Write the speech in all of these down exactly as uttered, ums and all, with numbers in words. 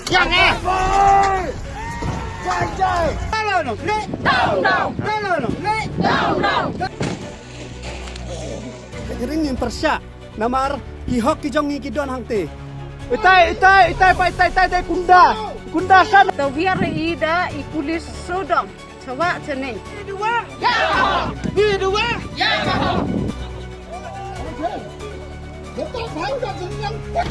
Yang eh. Jai jai. Talo no, ne. Down down. Talo no, ne. Down down. Ring ning pyrshah. Namar ki hok ki jong ngi ki don hangte. Itai itai itai pa itai itai itai kunda. Kunda san. Tawiar ida i pulis sodong. Chawa chane. Bidua. Bidua.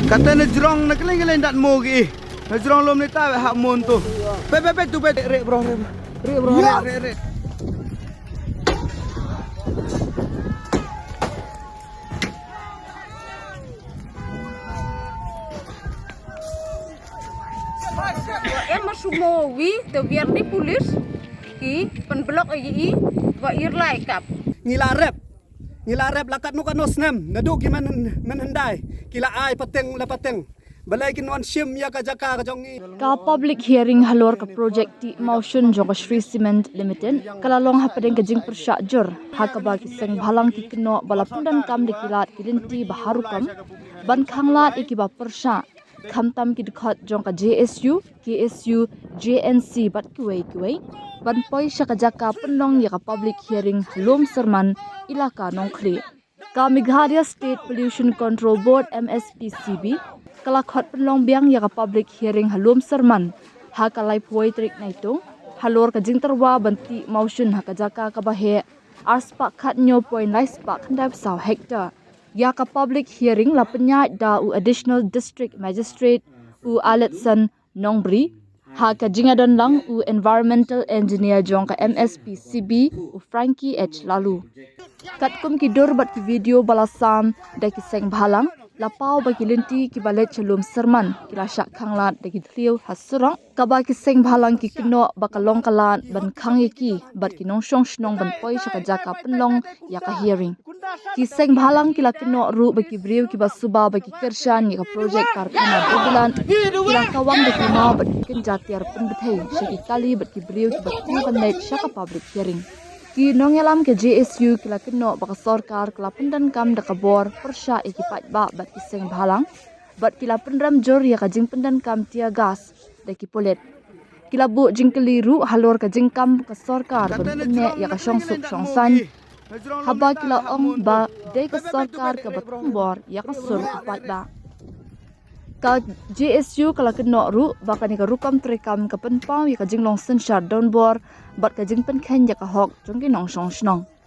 Kata na jrong na kling kling dat mo gi. Na jrong lom ni ta ha mon tu. Pe pe pe tu pe re bro re. Re bro re re re. Em ma sumo wi te biar ni pulis ki pen blok ai i wa ir lai kap. Ngi la rep. Ngi la rep la kat nu ka no snem. Nadu ki men men hendai. Ki la ai pateng la pateng. Balai kin wan shim ya ka jaka ka jong ngi. Ka public hearing halor ka project ti mawshun jong ka Shree Cement Limited ka la long hapdeng ka jingpyrshah jur ha kaba ki seng bhalang ki kynnoh ba la pyndonkam da ki lad ki lynti ba har rukom ban khanglad ïa kiba pyrshah khamtam ki dkhot jong ka J S U, K S U, J N C bad kiwei kiwei ban poi sha ka jaka pynlong ïa ka public hearing ha Lum Syrman, Elaka Nongkhlieh. Ka Meghalaya State Pollution Control Board, M S P C B, ka la khot pynlong biang ïa ka public hearing ha Lum Syrman ha ka laiphew tarik Naitung halor ka jingtyrwa ban tih mawshun ha ka jaka kaba heh ar spah khatñiew point lai spah khyndai phew saw hektar. Ïa ka public hearing la pynïaid da u Additional District Magistrate u Aletson Nongbri ha ka jingïadon lang u Environmental Engineer jong ka M S P C B u Frankie H Laloo. Katkum ki dur bad ki video ba la sam da ki seng bhalang, la paw ba ki lynti kiba leit sha Lum Syrman ki la shah khanglad da ki thliew ha surok, kaba ki seng bhalang ki kynnoh ba ka long ka lad ban khang ïa ki bad ki nongshong shnong ban poi sha ka jaka pynlong ïa ka hearing. Ki seng bhalang ki la kynnoh ruh ba ki briew kiba suba ba ki kyrshan ïa ka project karkhana Babyland ki la kawang da ki maw bad ki kynja tiar pynbthei sha ki kali bad ki briew kiba kiew ban leit sha ka public hearing. Ki nongïalam ka J S U ki la kynnoh ba ka sorkar ka la pyndonkam da ka bor pyrshah ïa ki paidbah bad ki seng bhalang bad ki la pynrem jur ïa ka jingpyndonkam tear gas da ki pulit. Ki la buh jingkylli ruh halor ka jingkam ka sorkar ban pynneh ïa ka shongsuk shongsaiñ, haba ki la ong ba dei ka sorkar kaba thombor ïa ka sur u paidbah. Ka J S U ka la kynnoh ruh ba kane ka rukom treikam ka pynpaw ïa ka jinglong synshar donbor bad ka jingpynkheiñ ïa ka hok jong ki nongshong shnong.